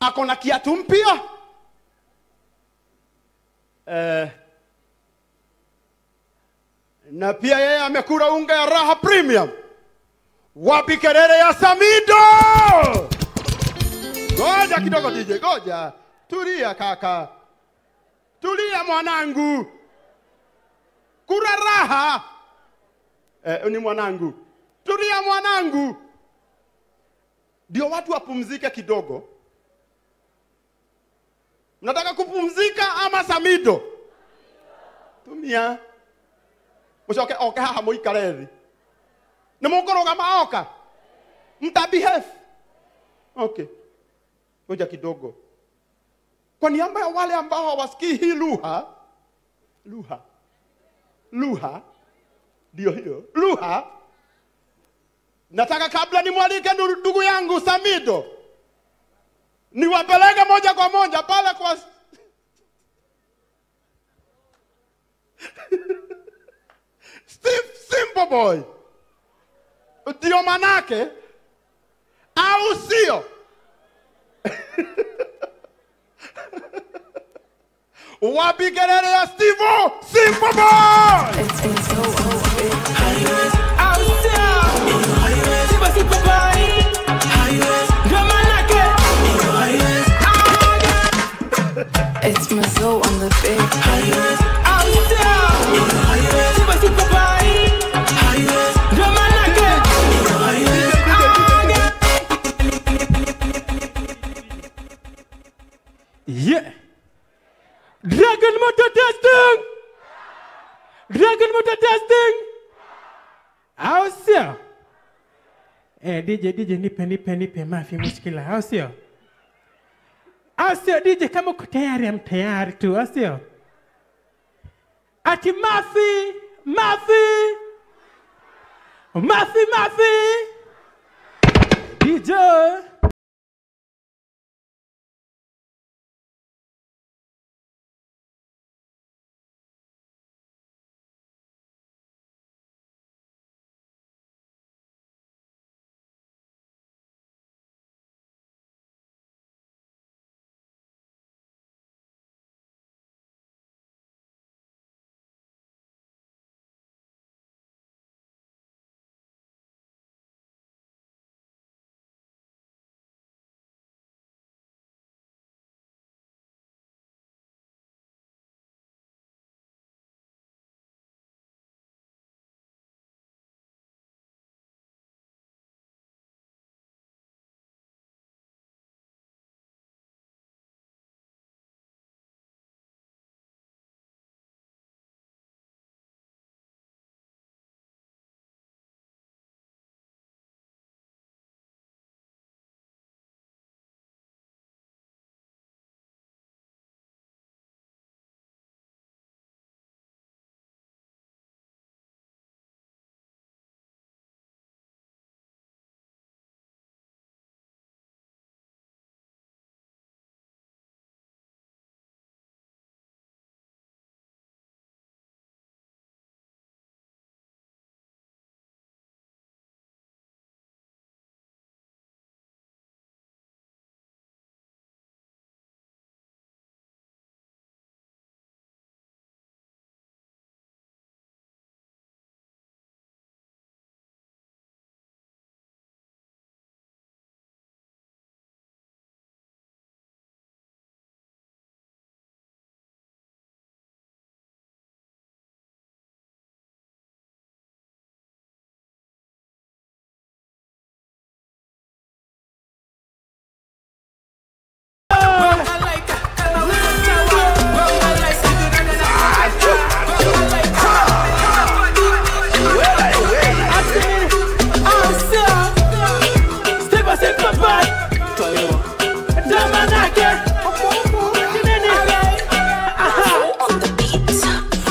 Ako na kiatu mpya. Na pia yeye amekula unga ya Raha Premium. Wapi kelele ya Samido? Goja kidogo DJ, goja. Tulia kaka. Tulia mwanangu. Kula raha. Ni mwanangu. Tulia mwanangu. Ndio watu wapumzike kidogo. Mnataka kupumzika ama Samido? Tumia. Mucoke oke haha muikare thi. Ni mukũrũgama oka. Mtabehave. Okay. Ngoja kidogo. Kwa niaba ya wale ambao hawasikii hii lugha, lugha ndio hiyo lugha, nataka kabla nimwalike ndugu yangu Samido niwapeleke moja kwa moja pale kwa Steve Simple Boy. Ndio manake au sio? Wapi kelele ya Steve Simple Boy? It's Mazo on the beat. Yeah. Dragon Motor Testing. Dragon Motor Testing. Au sio? DJ DJ nipe mafi mushkila. Au sio? Au sio DJ, kama uko tayari am tayari tu, au sio? Ati mafi, mafi. Mafi, mafi. DJ.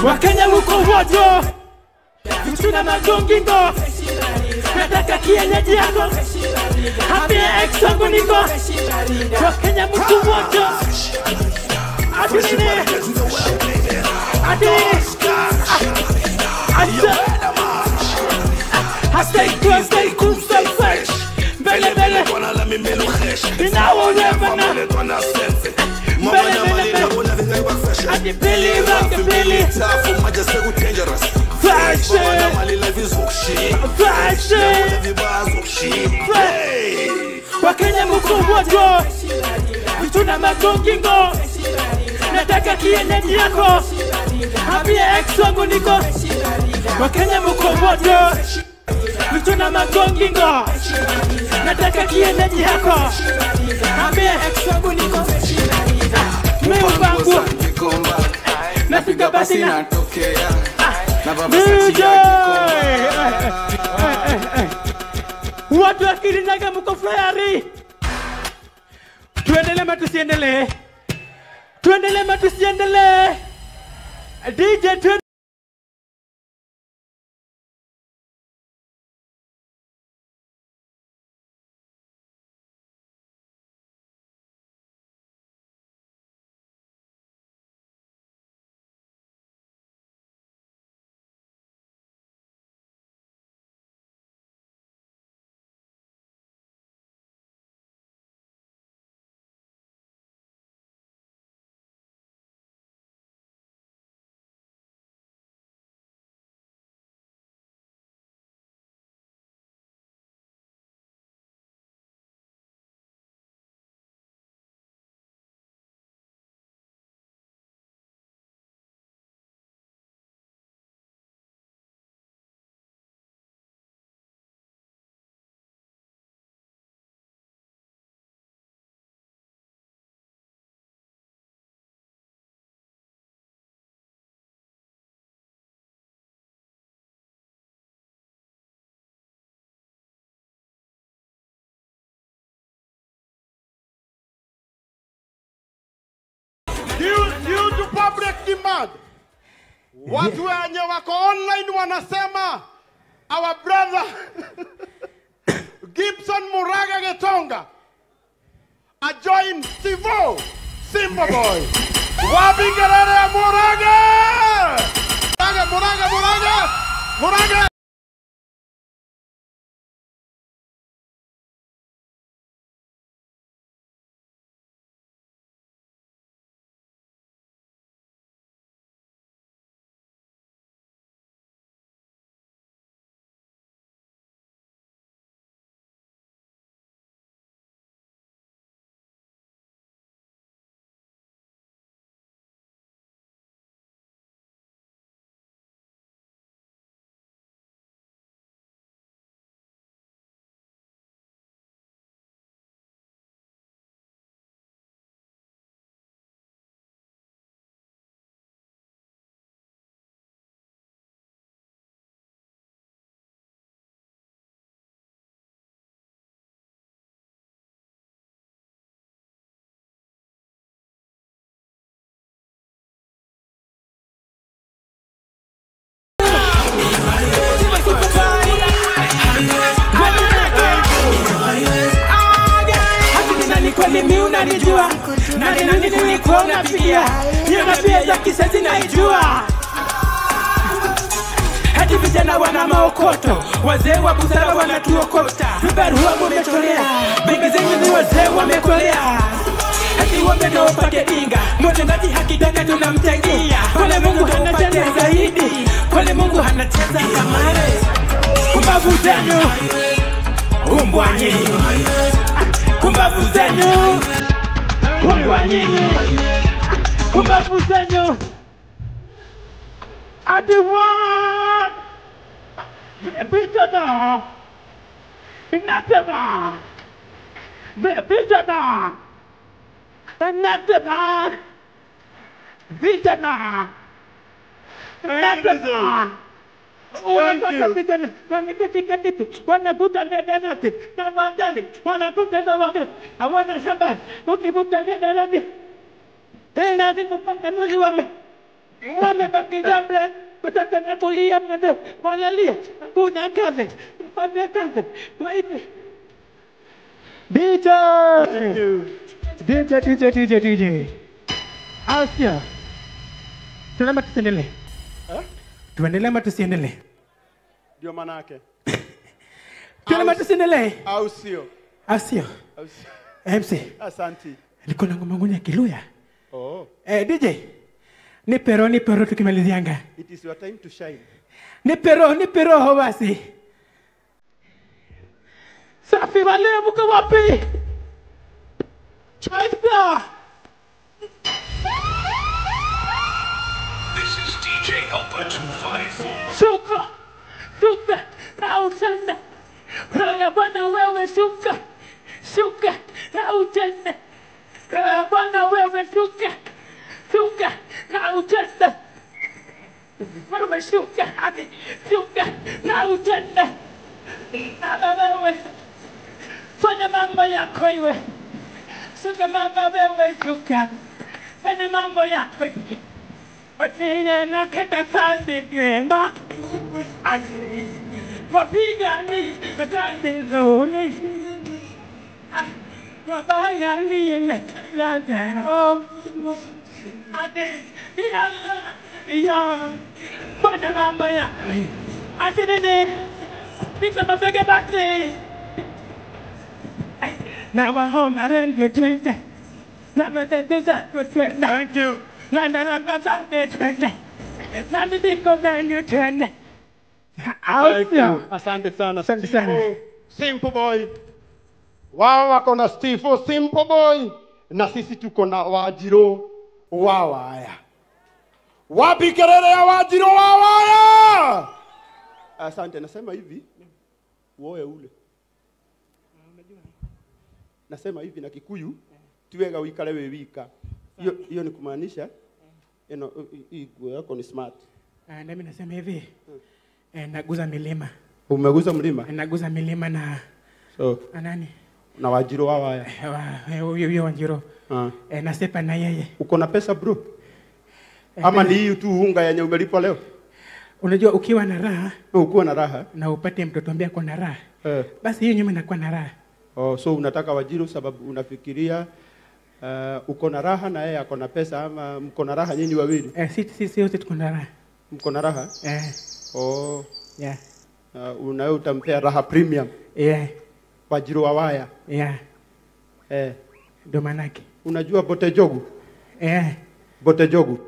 Wakenya muko wote, tuna magongingo, nataka kienyeji yako, happy ex wangu niko, Wakenya muko wote, ati nini, ati I stay cool, stay cool, stay fresh, bele bele. Wakenya mko wote, tuna magongingo. Nataka kienyeji yako, ambia ex wangu niko. Wakenya mko wote, tuna magongingo. Nataka kienyeji yako, ambia ex wangu niko. Mimi wangu nafika basi natokea. DJ watu wa Kirinyaga mko flayari. Tuendelee ama tusiendelee? Tuendelee ama tusiendelee? DJ tuendelee. Due to public demand, watu wenye wako online wanasema our brother Gibson Muraga Getonga ajoin Sivo Simba Boy. Wapi kelele ya Muraga? Muraga, Muraga, Muraga, Muraga. Unanijua nani nani nilikuwa unapigia hiyo tabia za kisasi naijua. Hadi vijana wana maokoto, wazee wa busara wanatuokota. Vibarua wamechorea, bengi zenyu ni wazee wamekolea. Hadi wame upate dinga, mtendaji hakitaka tunamchangia. Pole Mungu hanacheza zaidi, pole Mungu hanacheza kamare. Kumbavu zenu, umbwa nyinyi. Kumbavu zenu, umbwa nyinyi. Kumbavu zenu. Ati one, vijana, nasema, vijana, nasema, vijana, nasema. DJ! DJ, DJ, DJ, DJ. Asia. Tuendelee tusiendelee? Tuendelee ama tusiendelee? Ndio maana yake. Tuendelee ama tusiendelee? Au sio? Asio. MC. Asante. Niko na ngoma ngunya Kiluya. Oh. DJ. Nipe roho tukimalizianga. It is your time to shine. Nipe roho basi. Safi wale mko wapi? Chaita. This is DJ Helper 254. Shuka. Shuka. Au tena. Roho Bwana wewe shuka. Shuka. Au tena. Roho Bwana wewe shuka. Shuka. Au tena. Wewe shuka. Hadi shuka. Au tena. Wewe. Fanya mambo yako iwe. Shuka mama wewe shuka. Fanya mambo yako iwe. Wapiga na kata sandi kwema. Wapiga ni kata zoni. Wabaya ni la la. Ade ya ya. Fanya mambo yako. Ade ne. Pika mabega basi. Now I'm home. I didn't get to Thank you. Thank you. Asante sana. Asante sana. Simple Boy. Wao wako na Steve Simple Boy na sisi tuko na Wanjiru wa Waya. Wapi kelele ya Wanjiru wa Waya? Asante, nasema hivi. Uoe ule. Nasema hivi na Kikuyu tiwega uikale we wika. Hiyo ni kumaanisha hii nguo yako ni smart. Na mimi nasema hivi. Naguza milima. Umeguza mlima? Naguza milima na so nani? Na Wanjiru wa Waya. Huyo Wanjiru. Nasepa na yeye. Uko na pesa bro? Ama ni hii tu unga yenye umelipwa leo? Unajua ukiwa na raha, ukiwa na raha na upate mtoto ambaye ako na raha. Basi hiyo nyuma inakuwa na raha. Oh, so unataka Wanjiru sababu unafikiria uko na raha na yeye ako na pesa, ama mko na raha nyinyi wawili? Sisi wote tuko na raha. Mko na raha? Oh. Yeah. Unawe utampea raha premium. Yeah. Wanjiru wa Waya. Yeah. Ndio manake. Unajua Bote Jogu? Bote Jogu?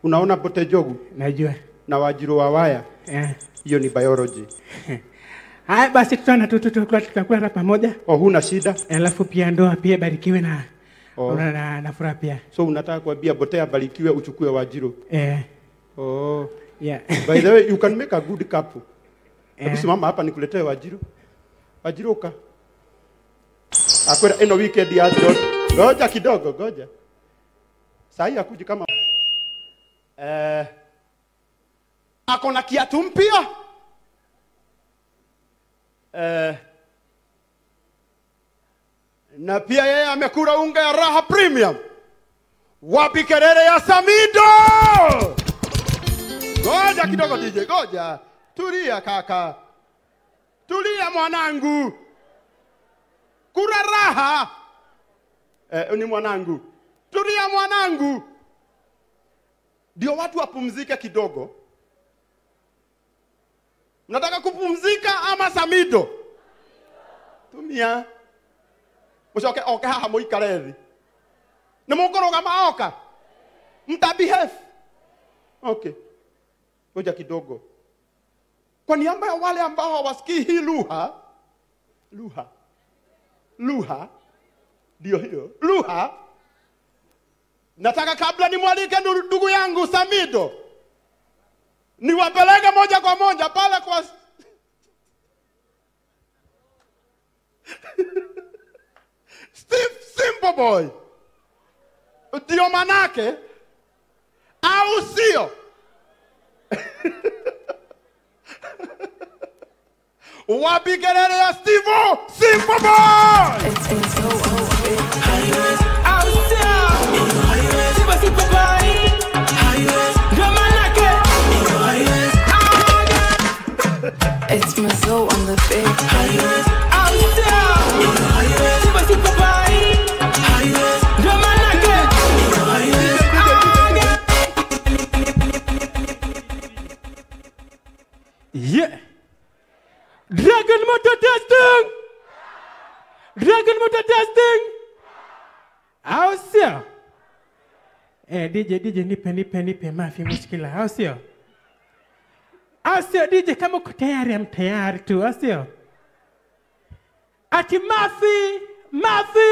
Unaona Bote Jogu? Najua. Na Wanjiru wa Waya? Hiyo ni biology. Haya basi tutaona tutakula pamoja. Oh, huna shida. Alafu pia ndoa pia barikiwe na na furaha pia. So unataka kuambia Bote abarikiwe uchukue Wanjiru? Oh. Yeah. By the way, you can make a good couple. Hebu simama hapa nikuletee Wanjiru. Wanjiru ka. Akwenda eno weekend ya John. Goja kidogo, goja. Sahi akuji kama ako na kiatu mpya. Na pia yeye amekula unga ya raha premium. Wapi kelele ya Samido? Goja kidogo DJ, goja. Tulia kaka. Tulia mwanangu. Kula raha. Ni mwanangu. Tulia mwanangu. Ndio watu wapumzike kidogo. Mnataka kupumzika ama Samido? Tumia. Mucoke oke haha muikare thi. Ni mukũrũgama oka. Mtabehave. Okay. Ngoja kidogo. Kwa niaba ya wale ambao hawasikii hii lugha, lugha ndio hiyo lugha, nataka kabla nimwalike ndugu yangu Samido niwapeleke moja kwa moja pale kwa Steve Simple Boy. Ndio manake au sio? Wapi kelele ya Steve Simple Boy? It's Mazo on the beat. Yeah. Dragon Motor Testing. Dragon Motor Testing. Au sio? DJ DJ nipe mafi mushkila. Au sio? Au sio DJ, kama uko tayari am tayari tu, au sio? Ati mafi, mafi.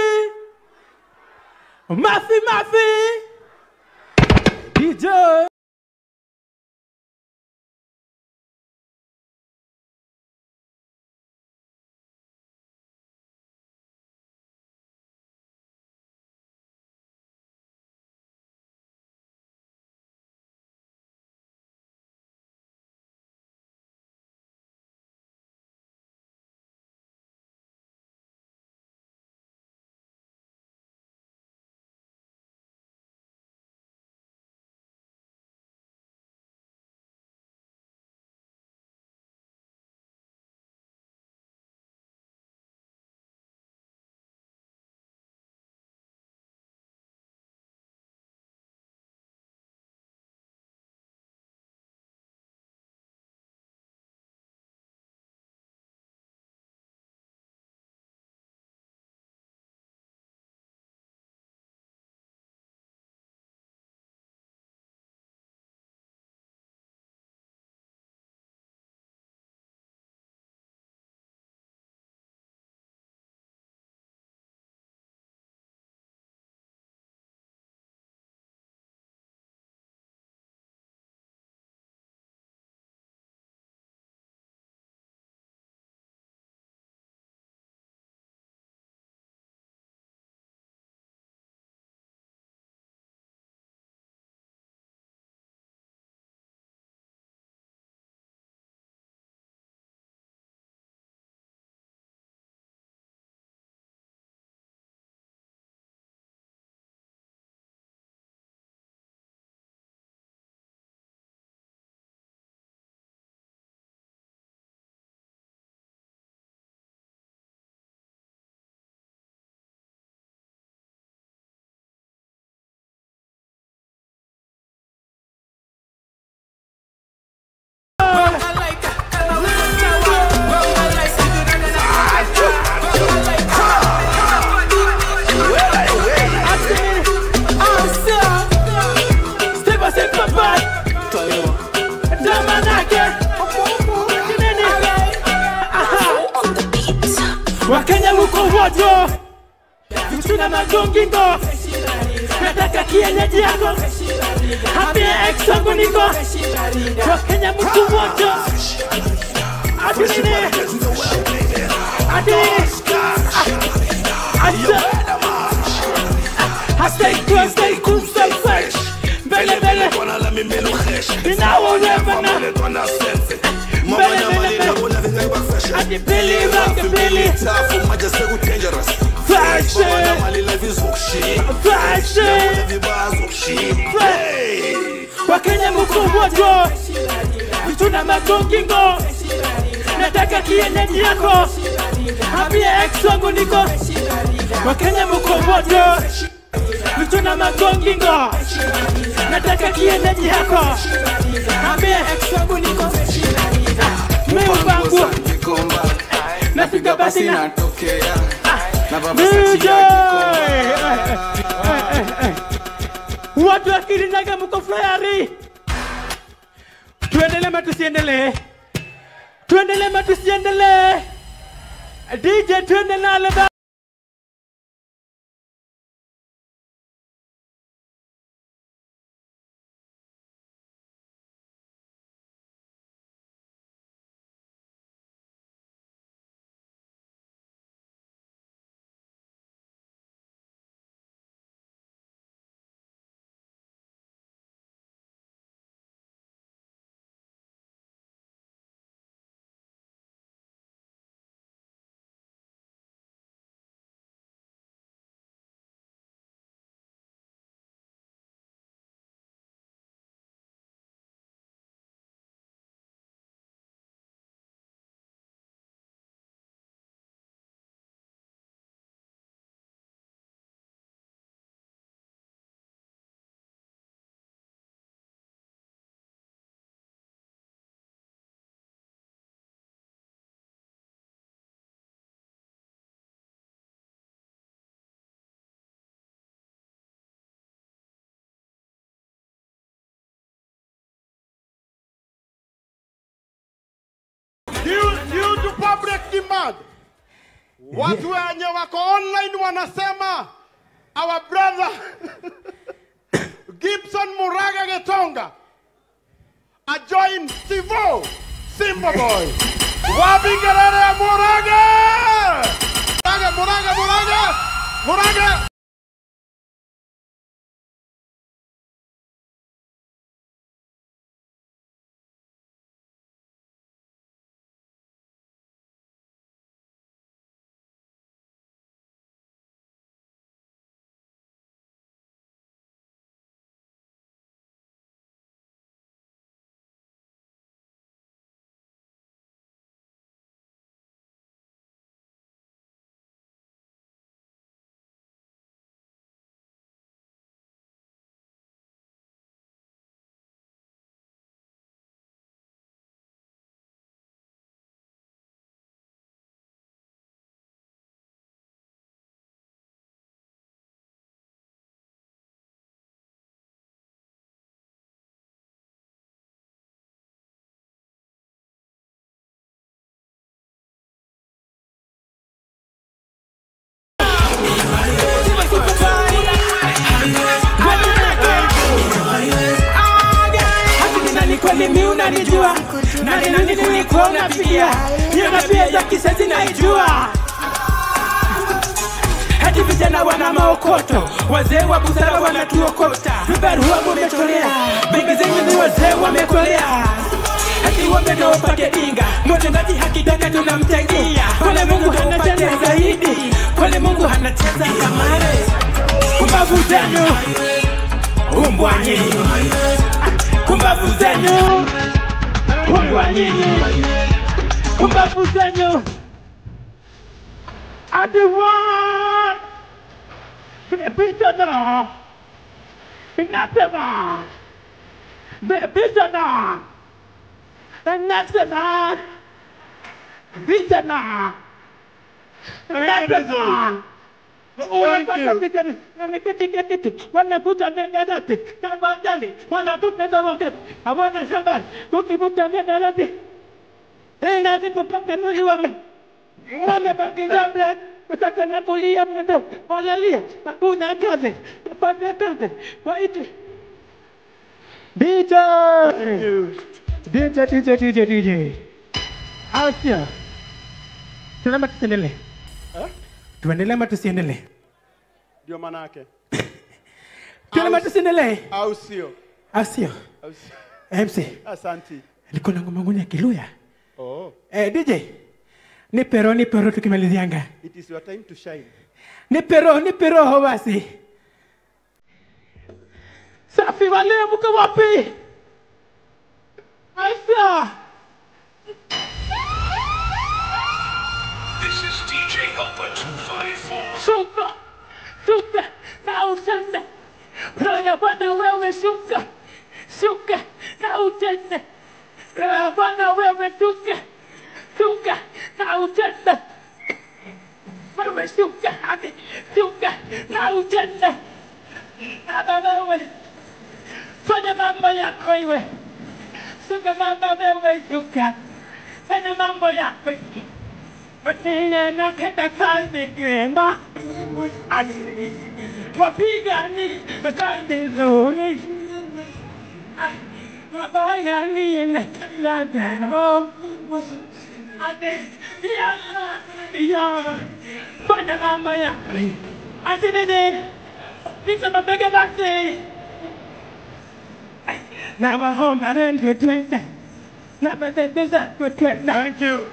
Mafi, mafi. DJ. Wakenya muko wote, tuna magongingo, nataka kienyeji yako, happy ex wangu niko. Wakenya muko wote, ati nini? Ati I stay cool, stay cool, stay fresh. Bele bele, ati Billy rock Billy. Fashion, fashion. Wakenya muko wote, tuna magongingo, nataka kienyeji yako, happy ex wangu niko. Wakenya muko wote, tuna magongingo, nataka kienyeji yako, happy ex wangu niko. Mimi wangu nafika basi natokea na baba DJ. Watu wa Kirinyaga mko tayari? Tuendelee ama tusiendelee? Tuendelee ama tusiendelee? DJ tuende nalo. God. Watu wenye wako online wanasema our brother Gibson Muraga Getonga a join Stivo Simple Boy. Wapi kelele ya Muraga? Muraga, Muraga, Muraga, Muraga. Mimi unanijua nani nani nilikuwa unapigia hiyo tabia za kisasi naijua. Hadi vijana wana maokoto, wazee wa busara wanatuokota. Vibarua mumetolea, bengi zenyu ni wazee wamekolea. Hadi wameno wapate dinga, mtendaji hakitaka tunamchangia. Pole Mungu hanacheza zaidi, pole Mungu hanacheza kamare. Kumbavu zenu, umbwa nyinyi. Kumbavu zenu, umbwa nyinyi. Kumbavu zenu. Adiwan, Bejana, Nasema, Bejana, Nasema, Bejana, Nasema. DJ! DJ, DJ, DJ, DJ. Asia. Tunaomba tusiendelee. Tuendelee ama tusiendelee? Ndio maana yake. Tunaomba tusiendelee. Au sio? Au sio? MC. Asante. Niko na ngoma ngunya Kiluya. Oh. DJ. Nipe roho tukimalizianga. It is your time to shine. Nipe roho basi. Safi wale mko wapi? Aisha. This is DJ Helper 254. Shuka. Shuka. Na utende. Roho Bwana wewe shuka. Shuka. Na utende. Roho Bwana wewe shuka. Shuka. Na utende. Wewe shuka. Shuka. Na utende. Baba wewe. Fanya mambo yako iwe. Shuka mama wewe shuka. Fanya mambo yako. Nakenda kazi kwema. Wapigani kazi nzuri. Wabaya ni la Ate ya fanya mambo yako. Ate nene. Nisa mabega basi. Now I'm home and thank you.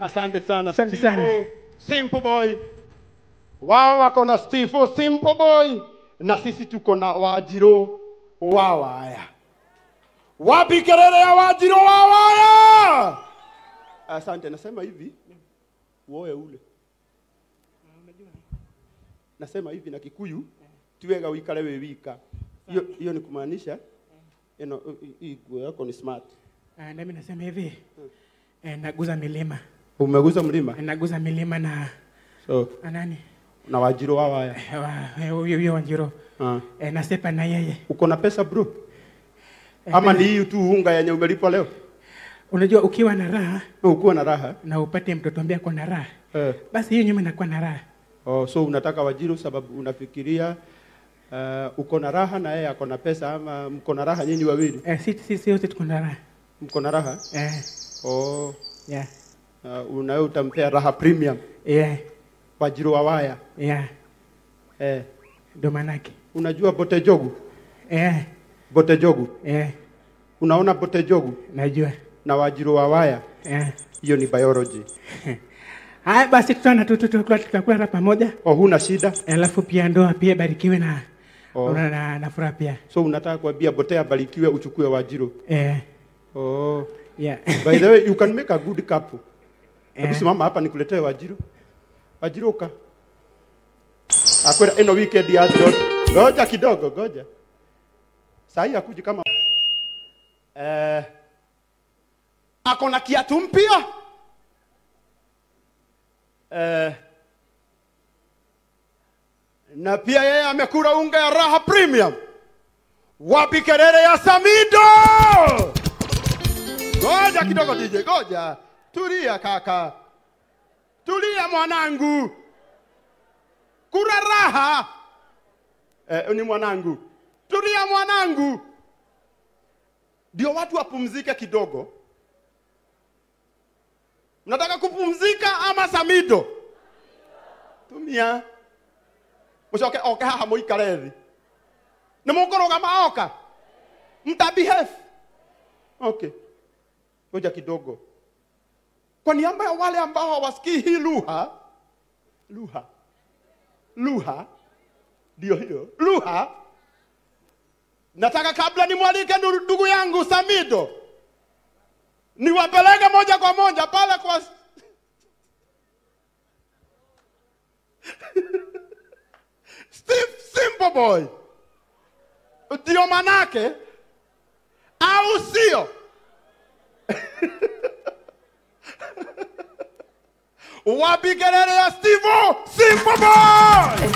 Asante sana. Asante sana. Simple Boy. Wao wako na Steve Simple Boy na sisi tuko na Wanjiru wa Waya. Wapi kelele ya Wanjiru wa Waya? Asante, nasema hivi. Uoe ule. Nasema hivi na Kikuyu tiwega wikale we wika. Hiyo ni kumaanisha eno hii nguo yako ni smart. Na mimi nasema hivi. Naguza milima. Umeguza mlima? Naguza milima na so nani? Na Wanjiru wa Waya. Huyo Wanjiru. Nasepa na yeye. Uko na pesa bro? Ama ni hii tu unga yenye umelipwa leo? Unajua ukiwa na raha, ukiwa na raha na upate mtoto ambaye ako na raha. Basi hiyo nyumba inakuwa na raha. Oh, so unataka Wanjiru sababu unafikiria uko na raha na yeye ako na pesa, ama mko na raha nyinyi wawili? Sisi wote tuko na raha. Mko na raha? Oh. Yeah. Unawe utampea raha premium. Yeah. Wanjiru wa Waya. Yeah. Ndio manake. Unajua Bote Jogu? Bote Jogu? Unaona Bote Jogu? Najua. Na Wanjiru wa Waya? Hiyo ni biology. Haya basi tutaona tutakula pamoja. Oh, huna shida. Alafu pia ndoa pia barikiwe na na furaha pia. So unataka kuambia Bote abarikiwe uchukue Wanjiru? Oh. Yeah. By the way, you can make a good couple. Hebu simama hapa nikuletee Wanjiru. Wanjiru ka. Akwenda eno weekend ya John. Goja kidogo, goja. Sahi akuji kama ako na kiatu mpya. Na pia yeye amekula unga ya raha premium. Wapi kelele ya Samido? Goja kidogo DJ, goja. Tulia kaka. Tulia mwanangu. Kula raha. Ni mwanangu. Tulia mwanangu. Ndio watu wapumzike kidogo. Mnataka kupumzika ama Samido? Tumia. Mucoke oke haha muikare thi. Ni mukurugama oka. Mta behave. Okay. Ngoja kidogo. Kwa niaba ya wale ambao hawasikii hii lugha, lugha ndio hiyo lugha, nataka kabla nimwalike ndugu yangu Samido niwapeleke moja kwa moja pale kwa Steve Simple Boy. Ndio manake au sio? Wapi kelele ya Steve Simple Boy?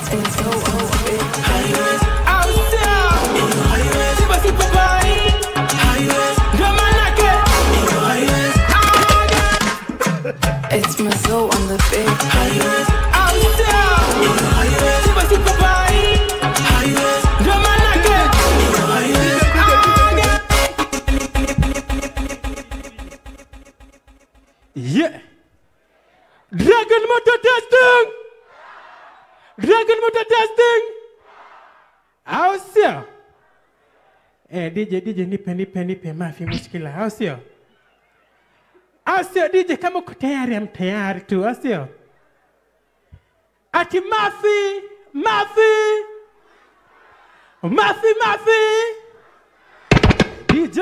It's Mazo on the beat. Yeah. Dragon Motor Testing. Dragon Motor Testing. Au sio? DJ nipe mafi mushkila. Au sio? Au sio DJ, kama uko tayari, am tayari tu, au sio? Ati mafi, mafi. Mafi, mafi. DJ.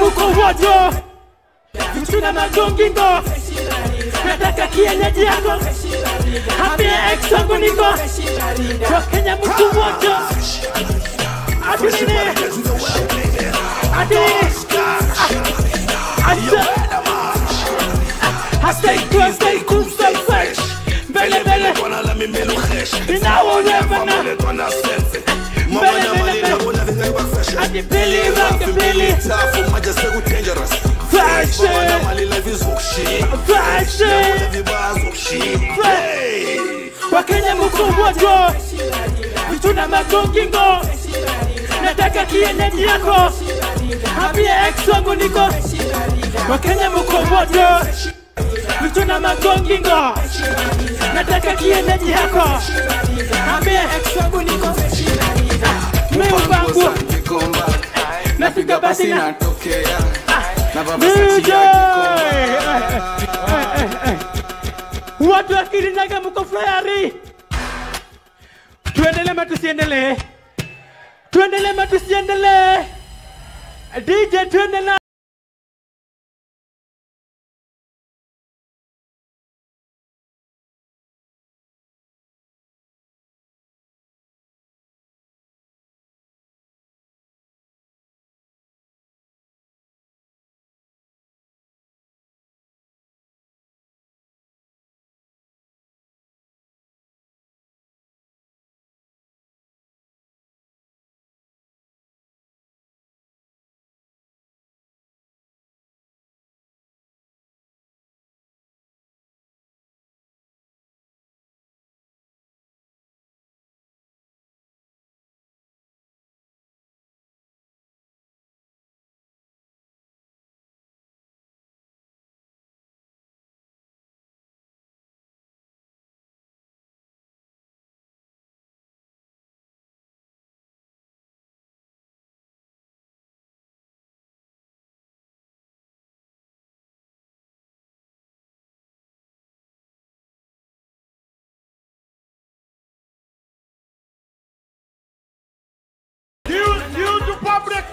muko wote tuna magongingo nataka kienyeji yako happy ex wangu niko Wakenya mtu wote ati ati stay cool, stay cool, stay fresh. Bele bele Wakenya muko wote tuna magongingo nataka kienyeji yako happy ex wangu niko Wakenya muko wote tuna magongingo nataka kienyeji yako happy ex wangu niko mimi wangu nafika basi natokea na baba watu wa Kirinyaga mko fayari. Tuendelee ama tusiendelee? Tuendelee ama tusiendelee? DJ tuendelee.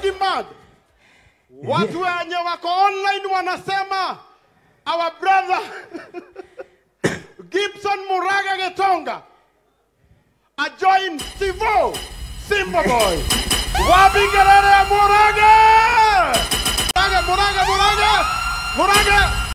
Demand. Watu wenye wako online wanasema our brother Gibson Muraga Getonga a join Stivo Simple Boy. Wapi kelele ya Muraga? Muraga, Muraga, Muraga, Muraga.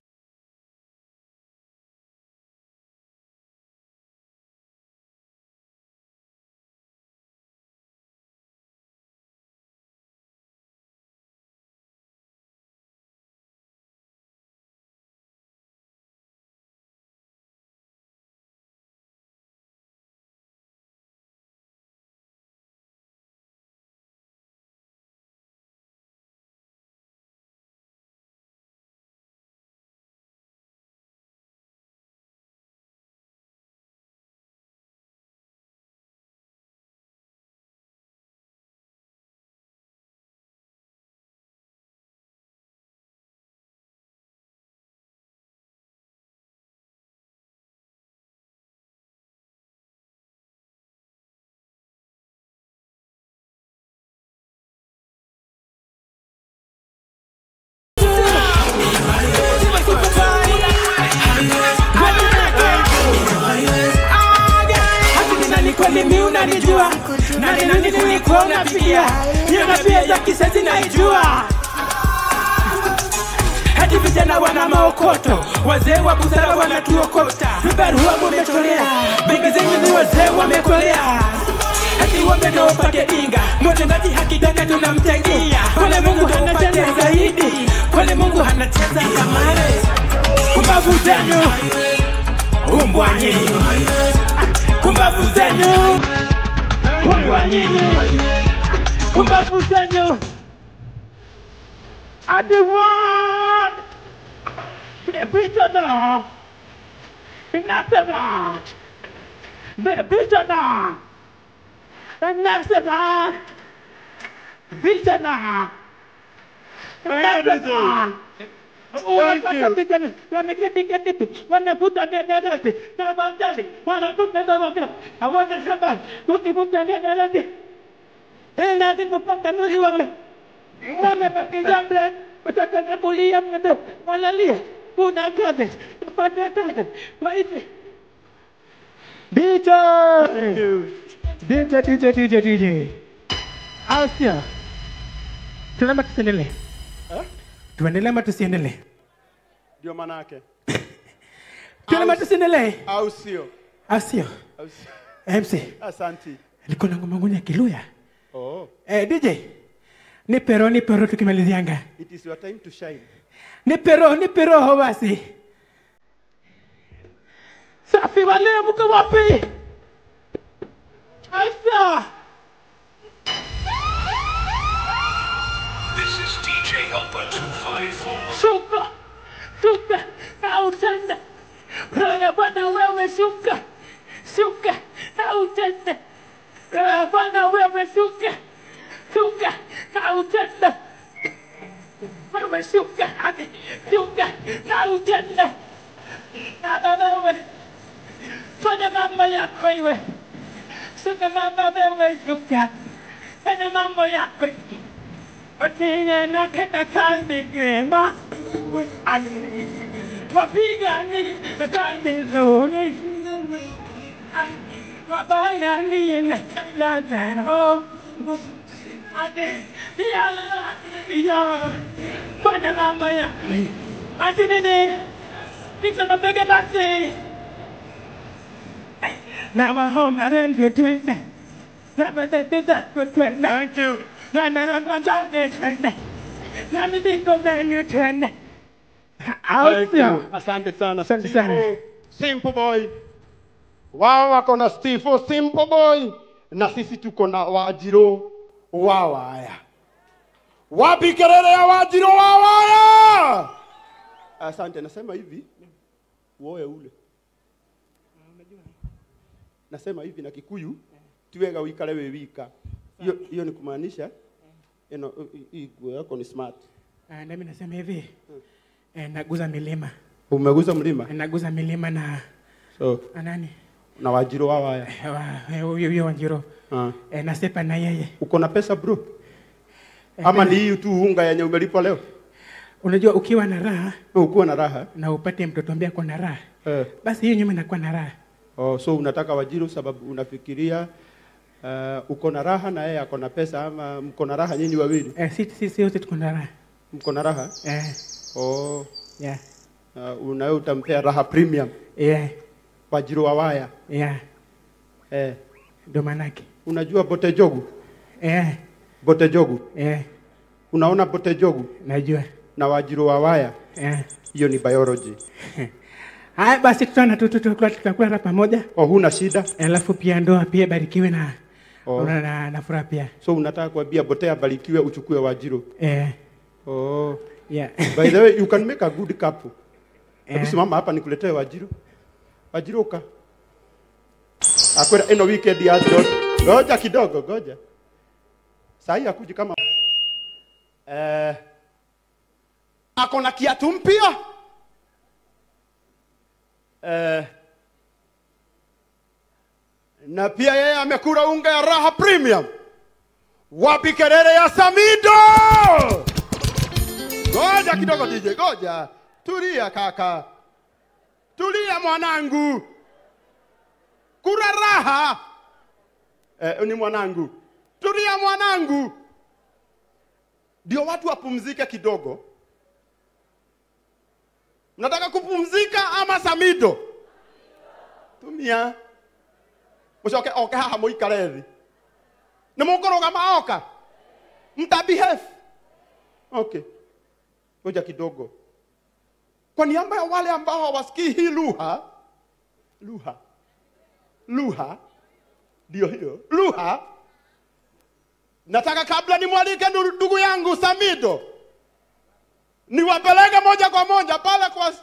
Unanijua nani nani kulikuwa unapigia hiyo tabia za kisasi naijua. Hadi vijana wana maokoto, wazee wa busara wanatuokota. Vibarua mumecholea, bengi zenyu ni wazee wamekolea. Hadi wambe upate dinga, mtendaji hakitaka tunamchangia. Pole Mungu hanacheza zaidi, pole Mungu hanacheza kamare. Kumbavu zenu, umbwa nyinyi. Kumbavu zenu, umbwa nyinyi. Kumbavu zenu. I want the Mtakapolia mnada walalia. Kuna kazi. Tupate kazi. Maisha. DJ! DJ, DJ, DJ, DJ. Asia. Tunaomba tusiendelee. Eh? Tuendelee ama tusiendelee? Ndio maana yake. Tunaomba tusiendelee. Au sio? Au sio? Au sio? MC. Asante. Niko na ngoma ngunya Kiluya. Oh. DJ. Nipe roho tukimalizianga. It is your time to shine. Nipe roho basi. Safi wale mko wapi? Asa. This is DJ Helper 254. Shuka. Shuka. Au tena. Roho Bwana wewe shuka. Shuka. Au tena. Roho Bwana wewe shuka. Shuka. Au tena. Wewe shuka. Shuka. Au tena. Na wewe. Fanya mambo yako iwe. Shuka mama wewe shuka. Fanya mambo yako. Otinga na keta kandi grema. Wapiga ni kandi zuri. Wabaya ni na na. Ate ya ya. Fanya mambo yako. Ate nene. Niko na bega basi. Now I'm home, I didn't get to it. Thank you. Asante sana. Asante sana. Simple Boy. Wao wako na Steve Simple Boy na sisi tuko na Wanjiru wa Waya. Wapi kelele ya Wanjiru wa Waya? Asante, nasema hivi. Uoe ule. Nasema hivi na Kikuyu tiwega uikale we wika. Hiyo ni kumaanisha eno hii nguo yako ni smart. Na mimi nasema hivi. Naguza milima. Umeguza mlima? Naguza milima na so nani? Na Wanjiru wa Waya. Huyo Wanjiru. Nasepa na yeye. Uko na pesa bro? Ama ni hii tu unga yenye umelipwa leo? Unajua ukiwa na raha, ukiwa na raha na upate mtoto ambaye ako na raha. Basi hiyo nyuma inakuwa na raha. Oh, so unataka Wanjiru sababu unafikiria uko na raha na yeye ako na pesa, ama mko na raha nyinyi wawili? Sisi wote tuko na raha. Mko na raha? Oh. Yeah. Unawe utampea raha premium. Yeah. Wanjiru wa Waya. Yeah. Ndio manake. Unajua Bote Jogu? Bote Jogu? Unaona Bote Jogu? Najua. Na Wanjiru wa Waya? Hiyo ni biology. Haya basi tutaona tutakula pamoja. Oh, huna shida. Alafu pia ndoa pia barikiwe na na furaha pia. So unataka kuambia Bote abarikiwe uchukue Wanjiru? Oh. Yeah. By the way, you can make a good couple. Hebu simama hapa nikuletee Wanjiru. Wanjiru ka. Akwenda eno weekend ya John. Goja kidogo, goja. Sahi akuji kama ako na kiatu mpya. Na pia yeye amekula unga ya raha premium. Wapi kelele ya Samido? Goja kidogo DJ, goja. Tulia kaka. Tulia mwanangu. Kula raha. Ni mwanangu. Tulia mwanangu. Ndio watu wapumzike kidogo. Mnataka kupumzika ama Samido? Tumia. Mucoke oke haha muikare thi. Ni mukũrũgama oka? Mtabehave. Okay. Ngoja kidogo. Kwa niaba ya wale ambao hawasikii hii lugha, lugha ndio hiyo lugha, nataka kabla nimwalike ndugu yangu Samido niwapeleke moja kwa moja pale kwa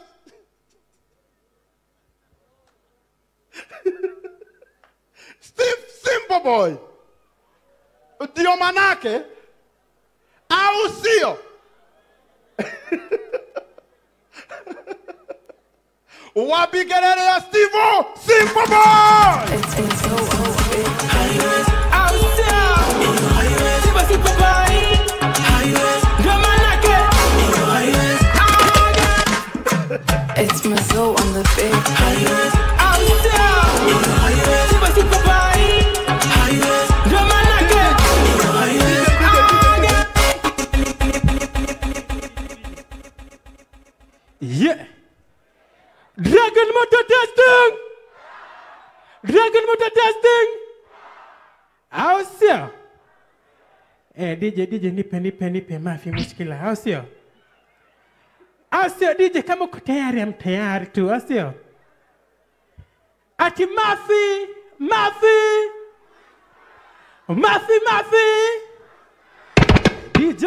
Steve Simple Boy. Ndio manake au sio? Wapi kelele ya Steve Simple Boy? Simple Boy. Ndio manake. DJ nipe mafi mushkila, au sio? Au sio DJ, kama uko tayari, am tayari tu, au sio? Ati mafi, mafi, mafi, mafi, DJ.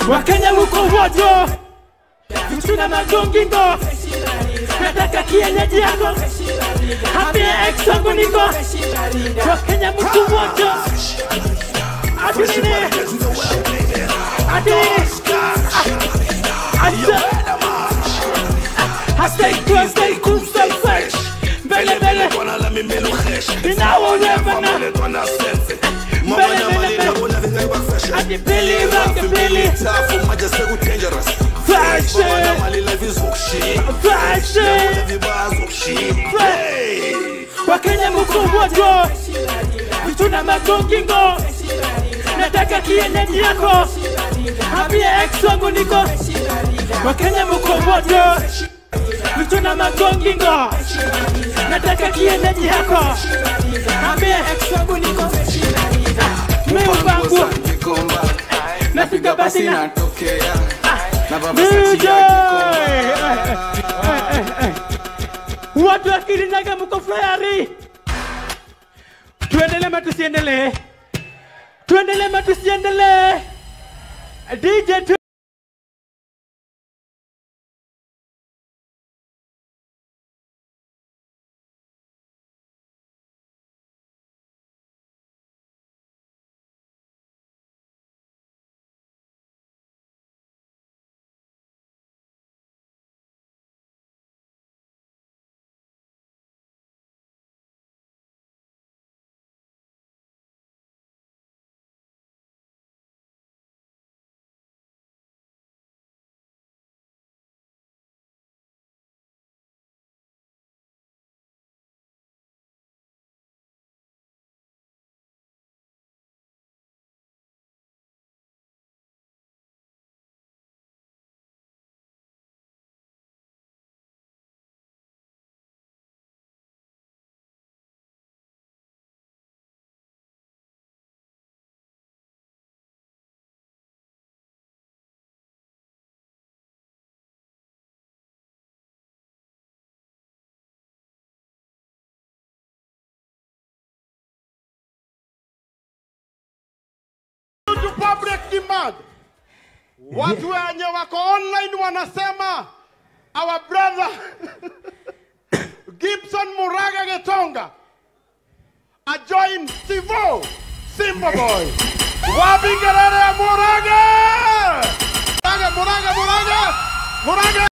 Wakenya muko wote, tuna magongingo, nataka kienyeji yako, happy ex wangu niko. Wakenya muko wote, ati nini? Ati I stay cool, stay cool, stay fresh. Bele bele, ati Billy rock the Billy. Fresh, fresh, Wakenya muko wote, tuna magongingo, nataka kienyeji yako, happy ex wangu niko. Wakenya muko wote, tuna magongingo, nataka kienyeji yako, happy ex wangu niko. Mimi wangu nafika basi natokea na DJ. Watu wa Kirinyaga mko tayari? Tuendelee ama tusiendelee? Tuendelee ama tusiendelee? DJ. public demand. Watu wenye wako online wanasema our brother Gibson Muraga Getonga a join Stivo Simple Boy. Wapi kelele ya Muraga? Muraga, Muraga, Muraga, Muraga.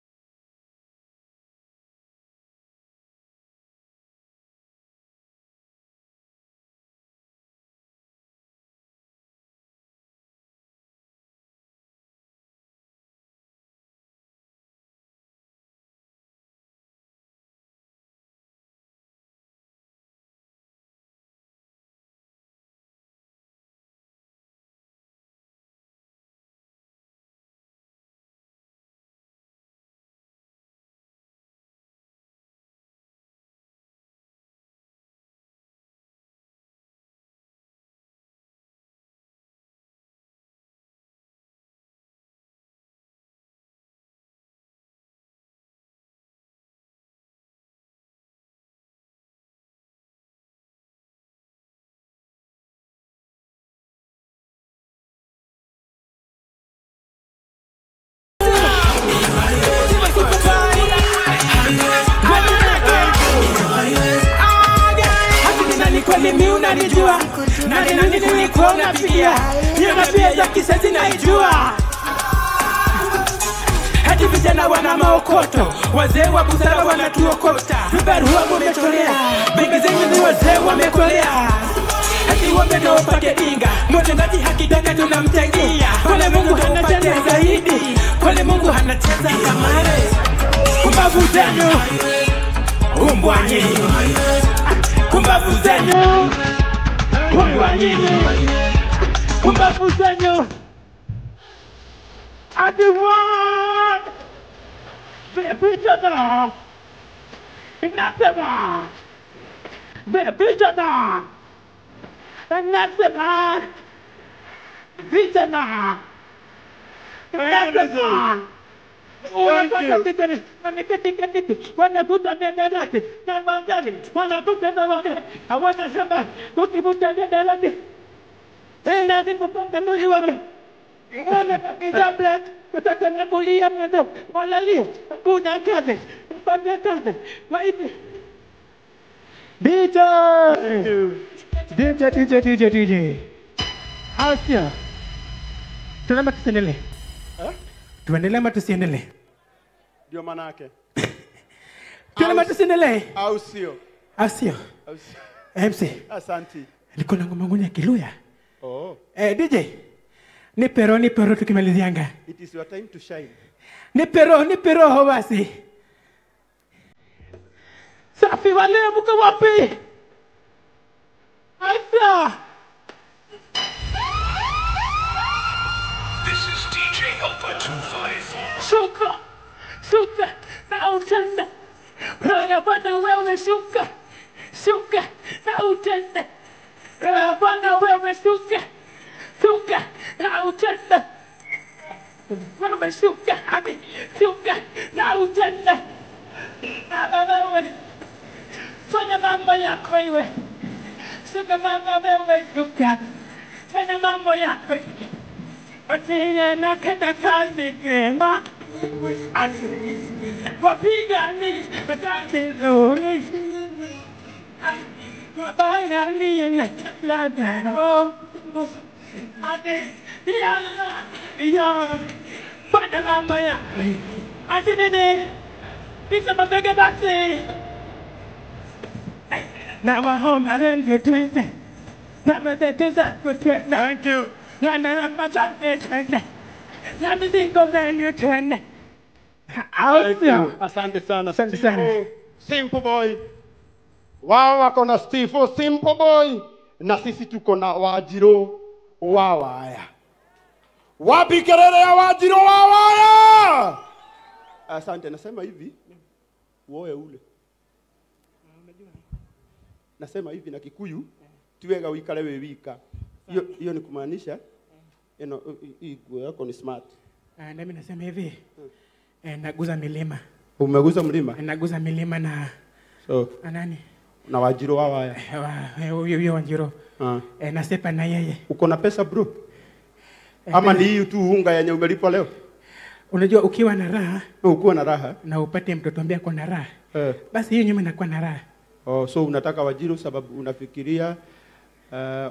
Mimi unanijua nani nani nilikuwa unapigia hiyo tabia za kisasi naijua. Hadi vijana wana maokoto, wazee wa busara wanatuokota. Vibarua wamechorea, bengi zenyu ni wazee wamekolea. Hadi wameno wapate dinga, mtendaji hakitaka tunamchangia. Pole Mungu hanacheza zaidi, pole Mungu hanacheza kamare. Kumbavu zenu, umbwa nyinyi. Kumbavu zenu, umbwa nyinyi. Kumbavu zenu. Adiwan, vijana, nasema, vijana, nasema, vijana, nasema. DJ! DJ, DJ, DJ, DJ. Asia. Tunaomba tusiendelee. Tuendelee ama tusiendelee? Ndio maana yake. Tunaomba tusiendelee. Au sio? Au sio? MC. Asante. Niko na ngoma ngunya Kiluya. Oh. DJ. Nipe roho tukimalizianga. It is your time to shine. Nipe roho basi. Safi wale mko wapi? Aisa. This is DJ Alpha 254. Shuka. Shuka na utende. Roho wewe shuka. Shuka na utende. Roho wewe shuka. Shuka na utende. Wewe shuka hadi shuka na utende. Na wewe fanya mambo yako iwe. Shuka mama wewe shuka. Fanya mambo yako. Otiye na kenda kazi kema. Wapiga ni batati nzuri. Wabaya ni lada. Ate ya ya fanya mambo yako. Ate nene. Pisa mabega basi. Now I'm home I didn't get to Thank you. Asante sana. Asante sana. Simple Boy. Wao wako na Steve Simple Boy na sisi tuko na Wanjiru wa Waya. Wapi kelele ya Wanjiru wa Waya? Asante, nasema hivi uoe ule. Nasema hivi na Kikuyu tiwega wikale we wika. Hiyo ni kumaanisha hii nguo yako ni smart. Na mimi nasema hivi naguza milima. Umeguza mlima? Naguza milima na so nani? Na Wanjiru wa Waya. Huyo Wanjiru. Nasepa na yeye. Uko na pesa bro? Ama ni hii tu unga yenye umelipwa leo? Unajua ukiwa na raha, ukiwa na raha na upate mtoto ambaye ako na raha. Basi hiyo nyumba inakuwa na raha. Oh, so unataka Wanjiru sababu unafikiria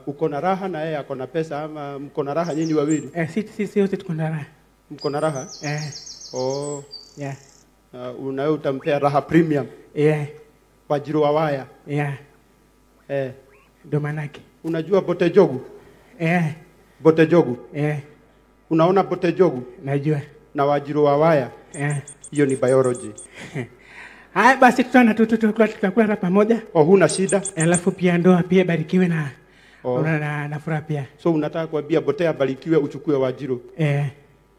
uko na raha na yeye ako na pesa, ama mko na raha nyinyi wawili? Sisi wote tuko na raha. Mko na raha? Oh. Yeah. Unawe utampea raha premium. Yeah. Wanjiru wa Waya. Yeah. Ndio manake. Unajua Bote Jogu? Bote Jogu? Unaona Bote Jogu? Najua. Na Wanjiru wa Waya? Hiyo ni biology. Haya basi tutaona tutakula pamoja. Oh, huna shida. Alafu pia ndoa pia barikiwe na na furaha pia. So unataka kuambia Bote abarikiwe uchukue Wanjiru?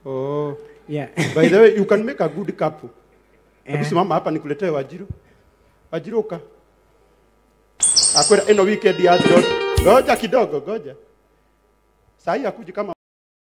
Oh. Yeah. By the way, you can make a good couple. Hebu simama hapa nikuletee Wanjiru. Wanjiru ka. Akwenda eno weekend ya John. Goja kidogo, goja. Sahi akuji kama